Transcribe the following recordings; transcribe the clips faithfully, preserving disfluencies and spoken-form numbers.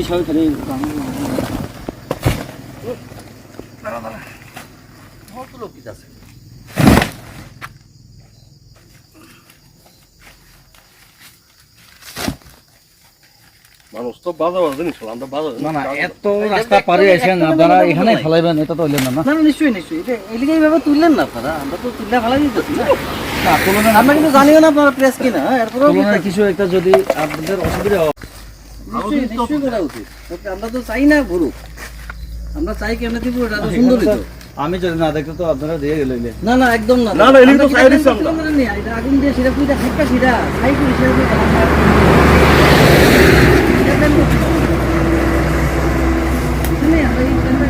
মানুষ তো বাজার বাজার জিনিস হলো, আমরা বাজার না, না, জিনিস এত রাস্তা পারে এসে না, আপনারা এখানে ফেলাইবেন, এটা তো হইলেন না, না? না, না, নিশ্চয়ই, নিশ্চয়ই। এটা এদিকে এইভাবে তুললেন না আপনারা, আমরা তো তুললে ফেলাই দিতেছি না। না, তুলনার আমরা কিন্তু জানিও না আপনারা প্রেস কিনা, হ্যাঁ, এরপরেও তুলনার কিন্তু কিছু একটা যদি আপনাদের অসুবিধা হয়। নিশ্চয়ই, নিশ্চয়ই করা উচিত। ওকে, আমরা তো চাই না ঘুরুক, আমরা চাই কি আমরা ত্রিপুরাটা আরো সুন্দর হইতো। আমি যদি না দেখতে তো আপনারা দিয়ে গেলে। না, না, একদম না। না, না, এমনি তো আমরা চাই দিচ্ছি আমরা। এটা আগুন দিয়ে সেটা পুরো একটা সেটা, ছাই করে সেটা পুরো একটা। এটা কেন করছিস? এখানে আমরা এই কেন্দ্রে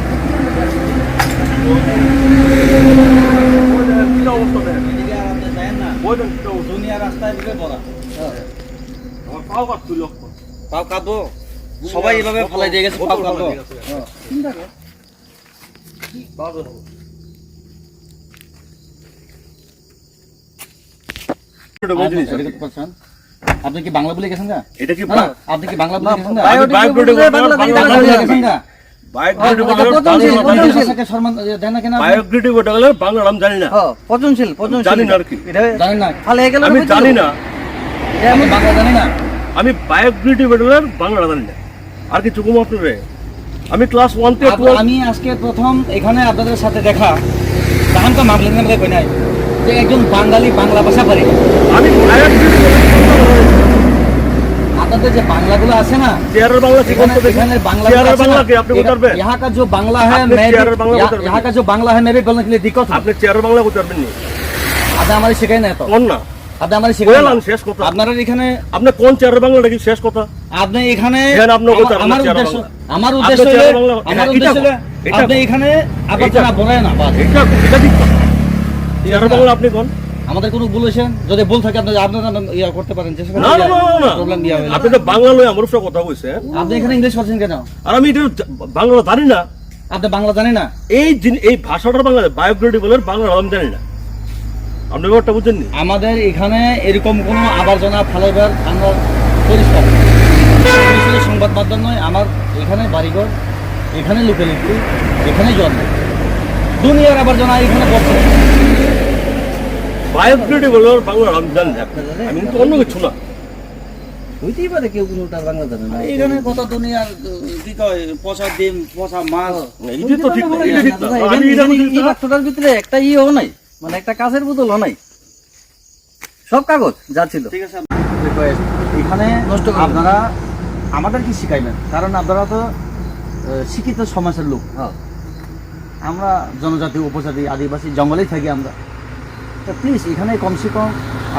কি অবস্থা দেখ? এদিকে আর আপনি যায়েন না। ওই দেখ, কি অবস্থা। দুনিয়া রাস্তায় দিকে ভরা। হ্যাঁ। আমার পাও কাঁপছিল। পাও কাঁপবো? সবাই এভাবে ফালাই দিয়ে গেছে, পাও কাঁপবো। হ্যাঁ। চিন্তা কর। আপনি, এটা কি পারছেন? আপনি কি বাংলা ভুলে গেছেন গা? এটা কি না, না, আপনি কি বাংলা ভুলে গেছেন গা? আমি biodegradable বাংলা, বাংলা ভুলে গেছেন গা? Biodegradable বাংলা। পচনশীল, পচনশীল। ভাষাকে সম্মান, এ, দেন না কেন আপনি? Biodegradable বাংলা আমি জানি না। হ্যাঁ, পচনশীল, পচনশীল। জানি না আর কি। এটা জানেন না? ফালে গেলে আমি জানি না। এটা আমি বাংলা জানি না। আমি biodegradable বাংলা জানি না। আর কিছু কম আপনারে। আমি ক্লাস ওয়ান থেকে আপ-, টুয়েলভ আমি আজকে প্রথম এখানে আপনাদের সাথে দেখা। তাহান তো মামলেন না কই নাই যে একজন বাঙালি বাংলা ভাষা পারে। আমি আয়াত আপনাদের যে বাংলাগুলো আছে না, চেয়ারের বাংলা কি এখানে, করতে দেখি? এখানে বাংলাগুলো চেয়ারের আছে বাংলা না? কি আপনি এটা, করবেন? यहाँ का जो बांग्ला है, আপনি मैं भी, চেয়ারের বাংলা यहाँ, করবেন? यहाँ का जो बांग्ला है, मैं भी बोलने के लिए दिक्कत हो। আপনি চেয়ারের বাংলা করতে পারবেন নি? আপনি আমারে শিখাই না তো। কোন না? আপনি আমারে শিখাই না। বললাম শেষ কথা। আপনারা এখানে আপনি কোন চেয়ারের বাংলাটা কি শেষ কথা? আপনি এখানে এখানে আপনি আমার, কথা, আমার আপনার চেয়ারের উদ্দেশ্য, বাংলা। আমার আপনি উদ্দেশ্য চেয়ারের হলো, বাংলা, আমার এটা, উদ্দেশ্য এটা হলো, এটা আপনি কো-, এখানে আবর্জনা এটা, ভরায় না, বাস। এটা, এটা ঠিক কথা। চেয়ারের বাংলা আপনি কোন? আমাদের কোনো ভুল হয়েছে? যদি ভুল থাকে, আপনি, আপনারা, আপনারা ইয়া করতে পারেন, যে সেখানে না, না, ইয়া না, না, না। প্রবলেম ইয়া হয়ে আপনি তো বাংলা লয়ে আমার উপরে কথা কইছেন। আপনি এখানে ইংলিশ বলছেন কেন? আর আমি এটা জা-, বাংলা জানি না। আপনি বাংলা জানেন না? এই জিন-, এই ভাষাটার বাংলা, biodegradable এর বাংলা আমি জানি না। আপনি ব্যাপারটা বুঝছেন নি? আমাদের এখানে এরকম কোনো আবর্জনা ফালাইবার আমরা পরিষ্কার। শুধু সংবাদ মাধ্যম নয়, আমার এখানে বাড়িঘর, এখানে লোকালিটি, এখানে জন্ম। দুনিয়ার আবর্জনা এখানে পড়ছে। Biodegradable এর বাংলা আমি জানি না। আমি কিন্তু অন্য কিছু না। হইতেই পারে কেউ কোনো তার বাংলা জানে না। এখানে কত দুনিয়ার, কি কয়, পচা ডিম, পচা মাছ। না, এটা তো ঠিক না, এটা ঠিক না। আমি এটা বুঝি না। এই বাক্সটার ভিতরে একটা ইয়েও নাই, মানে একটা কাঁচের বোতলও নাই। সব কাগজ যা ছিল। ঠিক আছে, request। এখানে নষ্ট করবেন। আপনারা আমাদের কি শিখাইবেন? কারণ আপনারা তো, আহ, শিক্ষিত সমাজের লোক। হ্যাঁ। আমরা জনজাতি, উপজাতি, আদিবাসী, জঙ্গলেই থাকি আমরা। তো please, এখানে কমসে কম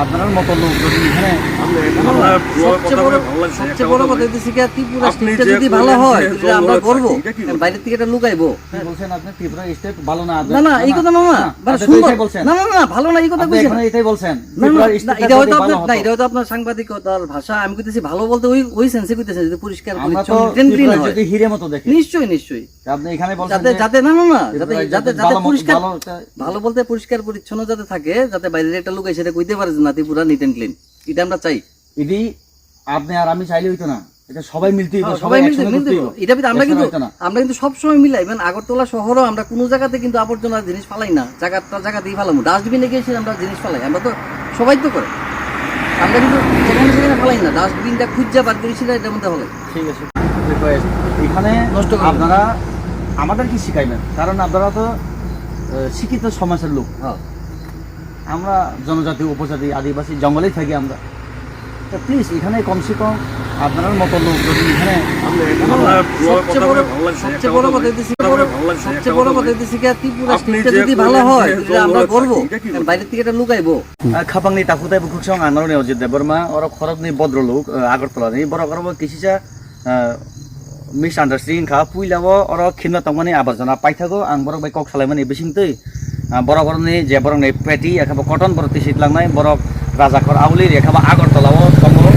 আপনার মতো লোক যদি এখানে আমরা এখানে আমরা সবচেয়ে কথা বড়, বলে ভালো লাগছে, সবচেয়ে একটা বড় কথা কথা বলি। হইতেছে কি, ত্রিপুরা আপনি state-টা যে যদি ভালো কইলেন হয়, যে তাহলে আমরা জঙ্গল গর্ব। আছে, এটা কি কারণ কথা? বাইরের থেকে এটা লুকাইবো। কি বলছেন আপনি? ত্রিপুরা state ভালো না, না, না, এই কথা না, না, না, না, মানে আপনি তো সুন্দর। এটাই বলছেন। না, না, না, ভালো না, এই কথা আপনি কইছেন এখন না। এটাই বলছেন, না, না, ত্রিপুরা না, state-টা এটা হয়তো যদি আপনার, ভালো না, হয়। এটা হয়তো আপনার সাংবাদিকতার ভাষা। আমি কইতেছি ভালো বলতে ওই, ওই sense-এ কইতেছি, যদি পরিষ্কার আমরা তো পরিচ্ছন্ন, clean, clean ত্রিপুরা হয়। যদি হিরে মতো দেখে। নিশ্চয়ই, নিশ্চয়ই। আপনি এখানে বলছেন যাতে, যে যাতে, না, না, না, ত্রিপুরা যাতে, state যাতে, যদি যাতে ভালো মতো, পরিষ্কার, ভালো একটা ভালো বলতে পরিষ্কার পরিচ্ছন্ন যাতে থাকে, যাতে বাইরের একটা লোক এসে এটা কইতে পারে যে না, ত্রিপুরা neat and clean। এটা আমরা চাই। এটি আপনি আর আমি চাইলে হইতো না, এটা সবাই মিলতে হইতো, হ্যাঁ, সবাই সবাই মিলতে, একসঙ্গে মিলতে করতে হইতো। হইতো। এটা কিন্তু আমরা একসঙ্গে কিন্তু, হইতো না। আমরা কিন্তু সবসময় মিলাই, মানে আগরতলা শহরও আমরা কোনো জায়গাতে কিন্তু আবর্জনার জিনিস ফালাই না, জায়গাটা জায়গাতেই ফালামু। Dustbin-এ গিয়ে সে আমরা জিনিস ফালাই, আমরা তো সবাই তো করে। আমরা কিন্তু যেখানে সেখানে ফালাই না, dustbin-টা খুঁজে বার করি সেটা এটার মধ্যে ফালাই। ঠিক আছে, request। এখানে নষ্ট করবেন না। আপনারা আমাদের কি শিখাইবেন? কারণ আপনারা তো, আহ, শিক্ষিত সমাজের লোক। হ্যাঁ। আমরা জনজাতি, উপজাতি, আদিবাসী, জঙ্গলেই থাকি আমরা। তো please, এখানে কমসে কম আপনার মতো লোক যদি এখানে আমরা এখানে আমরা সবচেয়ে কথা বড়, বলে ভালো লাগছে, সবচেয়ে একটা বড় কথা কথা বলি। হইতেছে, কথা বলে ভালো লাগছে, সবচেয়ে একটা বড় কথা কথা বলি। হইতেছে কি, ত্রিপুরা আপনি state-টা যে যদি ভালো কইলেন হয়, যে তাহলে আমরা জঙ্গল গর্ব। আছে, এটা কি কথা? বাইরের থেকে এটা লুকাইবো। Ah, khapangni takhuk tei bukhuksong ang norokni Ajit Debbarma, oro khoroknwi bodrolok, ah, Agartala ni. Borok oro bo kisisa, ah, misunderstanding wngkha. Puila o oro khimna tongmani abarjona paithago, ang borok bai kok salaimani bisingtwi, ah, borok oroni je borokni peti, ekha bo cotton borok tisi tlangnai, borok rajakhor auli, ekha bo Agartala o tongo.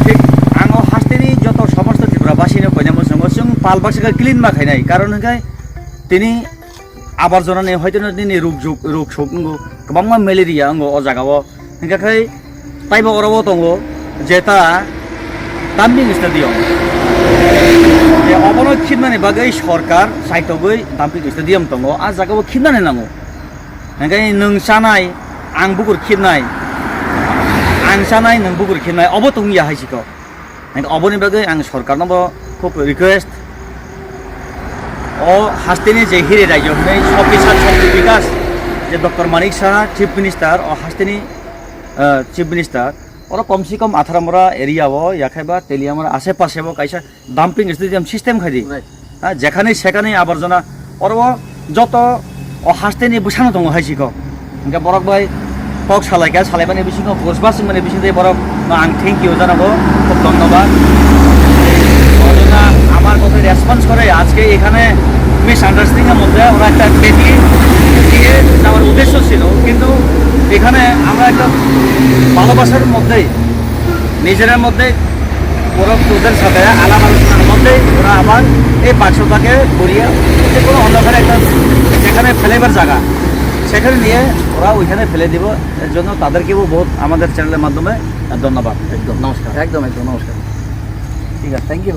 Thik ang o hasteni joto somosto Tripura basino koinai muchungo chwng pal baksa khe clean ma khainai, karon hwnkhe tini abarjona ni hoiteno nini ruk juk, ruk suk wngo, kwbangma malaria wngo o jaga o. Hingkha khe taibo oro o tongo jeta dumping stadium. Obono khibnani bagwi sorkar saitogwi dumping stadium tongo, a jagao khibnani nango. Hingke nwng chanai, ang bukur khibnai, ang chanai, nwng bukur khibnai, obo tongya hai sikok. Hingke oboni bagwi ang sorkarno bo khub request, o hasteni je hiri rajyo hwnwi Shakti Sat Shakti Bikas, je Doctor Manik Saha, Chief Minister, o hasteni, eh, Chief Minister, oro komsi kom Atharamura area o, yakhaiba Teliamura ashe pashe bo kaisa dumping stadium system khai di. Right. Ha, jekhane sekhane aborjona, oro joto o hasteni bwsano tongo hai sikok. Hingke borok bai kok salaikha, salaimani bisingo, gosba singmani bisingtwi borok no ang thank you janago, khub dhonnobad. Ojona amar kotha response kore, ajke ekhane misunderstanding er moddhe ora ekta meeting diye jawar uddeshyo chilo, kintu ekhane amra ekta bhalobasar moddhe নিজেদের মধ্যে বড় ওদের সাথে আলাপ আলোচনার মধ্যেই ওরা আবার এই বাক্সটাকে ঘুরিয়ে যে কোনো অন্ধকারে একটা যেখানে ফেলে দেবার জায়গা, সেখানে নিয়ে ওরা ওইখানে ফেলে দিব। এর জন্য তাদেরকেও বহুত আমাদের চ্যানেলের মাধ্যমে ধন্যবাদ। একদম নমস্কার। একদম, একদম নমস্কার। ঠিক আছে, থ্যাংক ইউ।